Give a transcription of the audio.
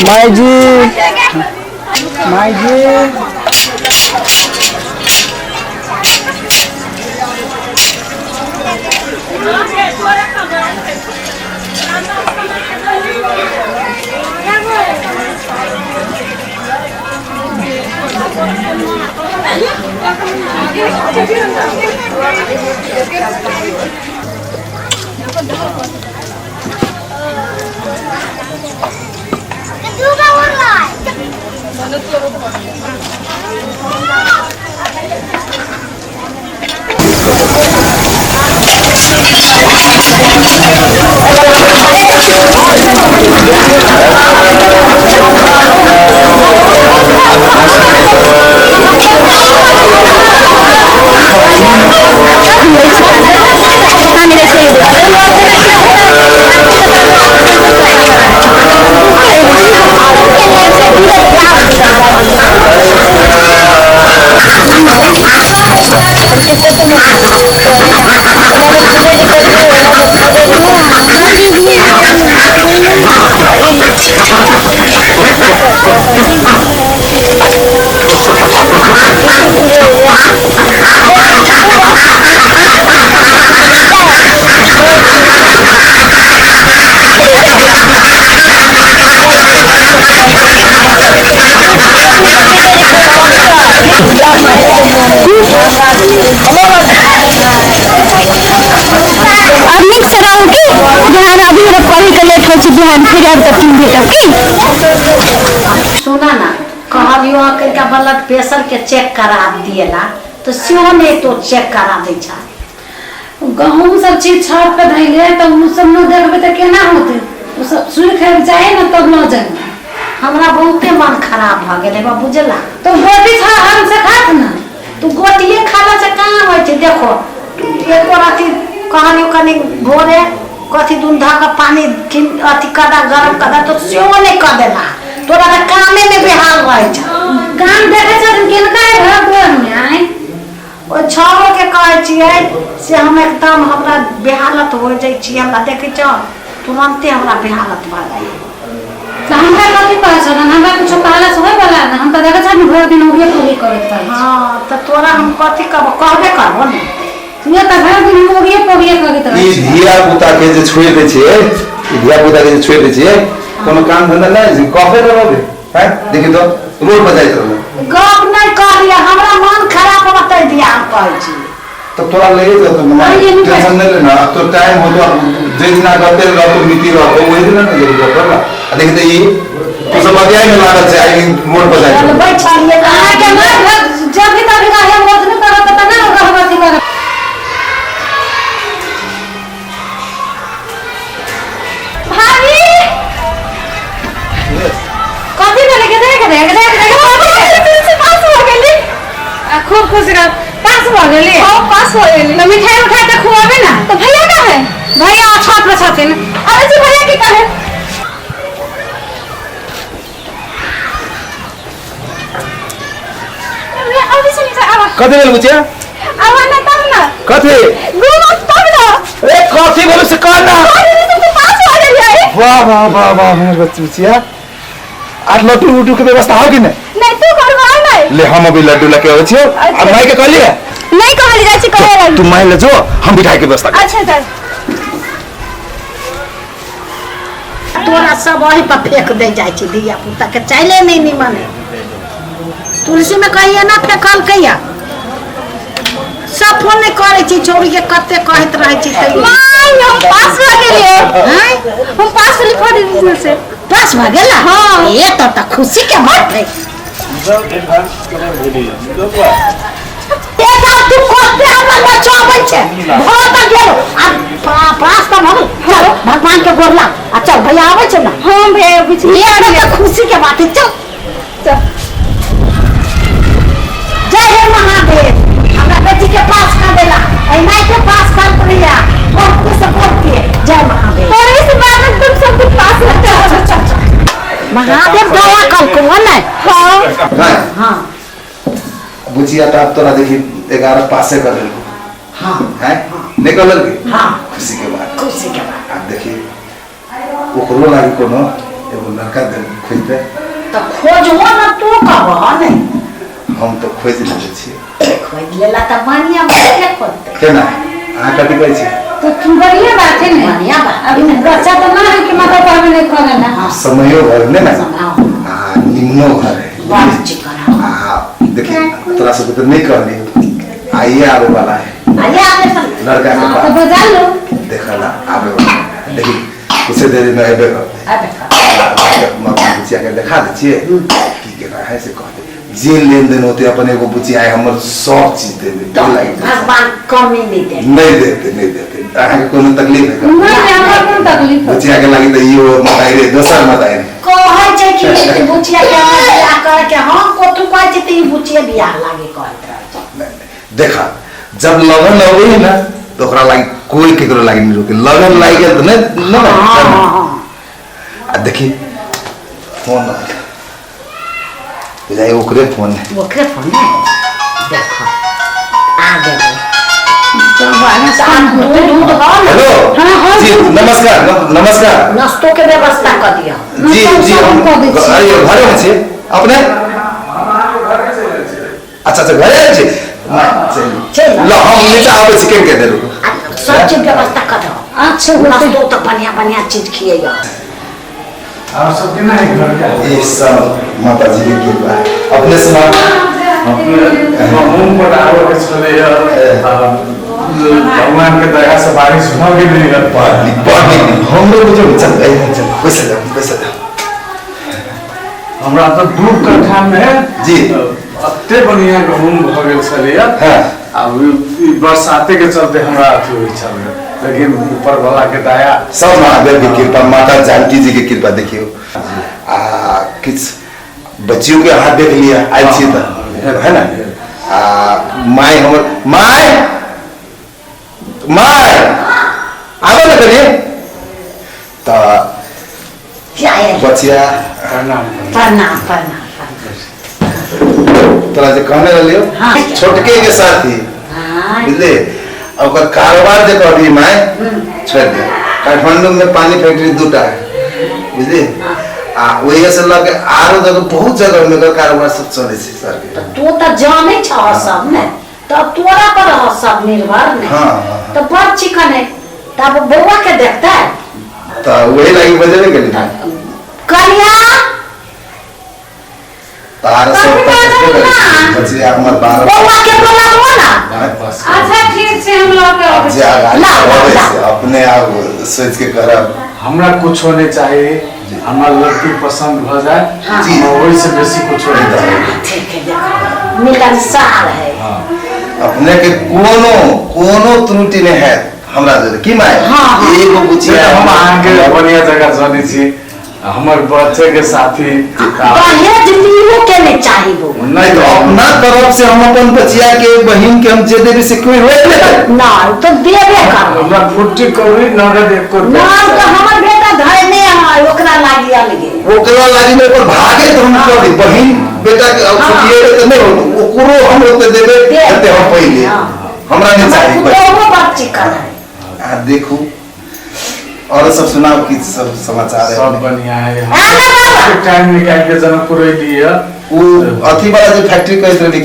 माई जी, माई जी। अब नीक से रहू की बिहान, अभी हमरा पढ़े के लेट होइ छै, बिहान फेर आबि तऽ टीम भेटब की। सुना ना, कहलियो हँ कनिका ब्लड प्रेशर के चेक करा दिएला तऽ सेहो नहि तो चेक करा दै छा। गहूँम सब चीज छत पे धैले तऽ उ सब न देखबै तऽ केना होतै? उ सब सुख आबि जाए ने तब लऽ जेबै। हमरा बहुते मन खराब भऽ गेलै बा, बुझला? तऽ गोटी छा हम से खात ना। तू गोटिए खाला से कहाँ होइ छै? देखो, एको रति कहलियो कनि भोरे कथी दून धऽ कऽ पानी किन अथी कदा गरम कदा तऽ सेहो नहि कऽ देला। तोरा तऽ कामे मे बेहाल रहै छ। काम देखै छथिन किनका है घर दुआर में आय? ओहि छौड़ोके कहै छियै से हम एकदम हमरा बेहालत हो जाइ छियै, हमरा देखै छ तुरन्ते हमरा बेहालत भऽ जाइ। तऽ हमरा कथी कहै छलन? हमरा कुछो कहला से होय वाला ना? हम तऽ देखै छलियै भरि दिन उगे पुगी करैत रहै छी। हँ, तऽ तोरा हम कथी कहबो? कहबे करबो ने। ये तऽ भरि दिन हम उगे पुगिए करैत रहै ई छी। धिया पुता के जे छोड़ि दै छियै, ई धिया पुता के जे छोड़ि दै छियै, कोनो काम धंधा नहि छै, गपे रहबै हैं। देखी तो रोड पर जाइत रहलै। गप नहि कहलियै, हमरा मन खराब होतै दिया हम कहै छी। तब तोरा ले जेतो ना, टेंशन नहीं लेना। अब तो टाइम हो तो जे दिना गपे रहतो, मिति रहतो, वही दिना ने जरूर गप करला। आ देखी तो ई तू सब अध्याय में लागल छै, आई रोड पर जाइ छै। चलबै छलियै। अहाँके माँ जब भी तभी रहे ओतने करत तऽ ना रहब अथी करब। भाभी, कथी भेलै के? देख देख देख देख, पास भऽ गेली। आ खूब खुश रह, पास भऽ गेली। हाँ, पास भऽ गेली। तऽ मिठाई उठाई तऽ खुआबे ना। तऽ भैया कहाँ है? भैया छत पर छथिन। अरे जी, भैया के कहे। भैया, अभी से नीचे आवा। कथी भेल बुचिया? आवा ना तब ना। कथी? घूमो तब ना। ए, कथी भेल से कह ना। अरे, तुम तो पास हो गेलियै। वाह वाह वाह वाह हमर बच्ची बुचिया। आज लड्डू उड्डू के व्यवस्था हो कि नहीं? नहीं, तू करवा नहीं। ले, हम अभी लड्डू लेके आबै छियौ। आ माई के कहलियै? नहीं कहली, जाइ छी कहे लगी। तू माई ले जो, हम मिठाई के व्यवस्था करब। अच्छा सर। तोरा सब ओहि पर फेंक दे जाइ छै, धिया पुता के चाइले नहि निमन है। तुलसी में कहिए ना फेंकल कहिया सब फोन नहि करै छी छौड़ी के, कते कहैत रहै छी तैयो। माय, हम पास भऽ गेलियै। आँय? हम पास भेली फर्स्ट डिवीजन से। पास भऽ गेला? हाँ। ये तो तऽ खुशी के बात है। एका तू कते हमरा बचाबै छै, भऽ तऽ गेल आ पास तऽ भऽ गेल। चल, भगवान के गोर लाग आ चल, भैया आबै छै ना? हाँ भैया, अबै छै। ये तऽ खुशी के बात है, चल। चल। जय हे महादेव, हमरा बेटी के पास कर देला, एना के पास कर दिया, बहुत खुश बहुत के जय महादेव। और इस बार में तुम सब कुछ पास रहते हो। चल चल चल, महादेव दया कर को ने। हाँ। हाँ। हाँ। बुचिया तो अब तोरा देखी 11 पासे कर लेलको। हाँ। हैं, नहीं कर लेलकी? हाँ। खुशी के बात। खुशी के बात। अब देखी ओकरो लागी कोनो एगो लड़का दे खोजते। तऽ खोजहो ने तू कहबह ने। हम तऽ खोजि लेने छियै। खोजि लेला तऽ बढ़िआँ बात खोजतै। केना अहाँ कथी कहै छी? तो बढ़िया बात है ने। बढ़िया बात। अभी बच्चा तो ना है कि माता पापा नहीं करेला। समयो घर ने ना समय। आ निम्नो घर है। बड़ चिकन। आ देखिए तोरा सबके तो नहीं कहली, आइए आवे वाला है आइए आबे सब। लड़का के हाँ, तो पास बजा लो। देखला आवे वाला है। देखी कुछ देर में अबे करते। आबे कर। बुचिया के देखा दै छियै की केना है से कहते, जे लेन देन होते अपन एगो बुचिया है हमर सब चीज देबे। तऽ भगवान कमी नहीं दे। नहीं देते, नहीं देते। अहाँके कोनो तकलीफ है? नहीं, हमरा कोन तकलीफ है? बुचिया के लागी तऽ इहो मताई रे, दोसर मताई रे। कहै छै कि ई बुचिया के हमर बियाह करे के, हम कथू कहै छी तऽ ई बुचिया बियाह लागी कहैत रहै छै। नहीं, नहीं। देखा जब लगन अबै है ना तो ओकरा लागी कोई केकरो लागी नहीं रोके, लगन लागि गेल तऽ नहीं नहीं। हाँ हाँ हाँ। आ देखी फोन आयल। बुझाइ ओकरे फोन है। ओकरे फोन है, देखो आ गेलै। तो बारह साल दूध दूध हो ने? हेलो। हाँ, हाँ, जी नमस्कार, नमस्कार। नाश्तो के व्यवस्था कऽ दिअ। जी नाश्ता जी उस्ता हम हम कऽ दै छी। अरे घरे में छी अपने? अच्छा अच्छा घरे छी। चलि। ल हम नीचा आबै छी, केन के देलू। आ सब चीज व्यवस्था कऽ दो। अच्छा होते। नाश्तो तऽ बढ़िया बढ़िया चीज खियैया। और सब केना है घर के? ये सब माता जी के कृपा है। अपने सुनाओ। गहूम पटाबऽ के छलैया, भगवान के दया से बारिश भऽ गेलै। बड़ नीक, बड़ नीक। हमरो बुझो चल ऐ, चल बैसल जाओ, बैसल जाओ। हमरा तऽ 2 कट्ठा में जी। एते बढ़िया गहूम भऽ गेल छलैया। हाँ। आब ई बरसाते के चलते हमरा अथी होइ छलै, लेकिन ऊपर वाला के दया। सब महादेव के कृपा, माता जानकी जी के कृपा। देखियो आ किछु बच्चियों के अहाँ देख लिया आयल छी तऽ है ना। आ my हमर my my आबे ने करिए तऽ क्या है? बचिया। प्रणाम। प्रणाम प्रणाम प्रणाम। तोरा जे कहने रहलियो हाँ। छोटके के साथी हाँ। बुझले, आ ओकर कारोबार जे कहली my छोड़ि दे। काठमांडू में पानी फैक्ट्री दूटा है बुझली, आ ओहि से लऽ के आरो जगह बहुत जगह में ओकर कारोबार सब चलै छै सर के। तऽ तू तऽ जानै छह सब ने, तऽ तोरा पर रह सब निर्भर ने। हाँ, हाँ, हाँ। तऽ बड़ चिकन है, तब बौआ के देखतै। तऽ वही लागी बजेबे केली। कनिया तार सब कभी तऽ बाजल ना। बचिया हमर 12 बौआ के बोलाबो ना। बस। अच्छा ठीक छै, हम लऽ के अबै जे छी। अगाड़ी ला, ला, बढ़ै ला। छै अपने आप सोच के करब। हमरा कुछो नहीं चाहिए, हमरा लड़की पसंद भऽ जाए। जी। हमरा ओहि से बेसी कुछो नहीं चाही। ठीक है, देखो मिलनसार है। अपने के कोनो कोनो त्रुटि नहीं है हमरा जरे की my. हाँ, हाँ। एगो बुचिया हम अहाँके बढ़िया जगह जनै छी, हमर बच्चे के साथी। दहेज लीहो के नहीं चाही बौआ। नहीं तो अपना तरफ से हम अपन बचिया के बहिन के हम जे देबे से कोई रोक लेतै ना तो देबे करब। हमरा फुट्टी कौड़ी नगद एको रुपया ना तो हमर बेटा धरने है, ओकरा लागी अलगे। ओकरा लागी में ओकर भागे तो हम कर दी बहिन बेटा के अब हाँ। छुटिए तो नहीं हो, ओकरो हम ओते देबे दे। जते हम पहिले। हाँ। हमरा नहीं चाही। हमर पुतोहुओ बड़ चिकन है। आ देखू और सब सुनाओ की सब समाचार है? सब बढ़िया है। आना बाबा। टाइम निकाल के जनकपुर अयली है। वो अथी वाला जो फैक्ट्री कहैत रहली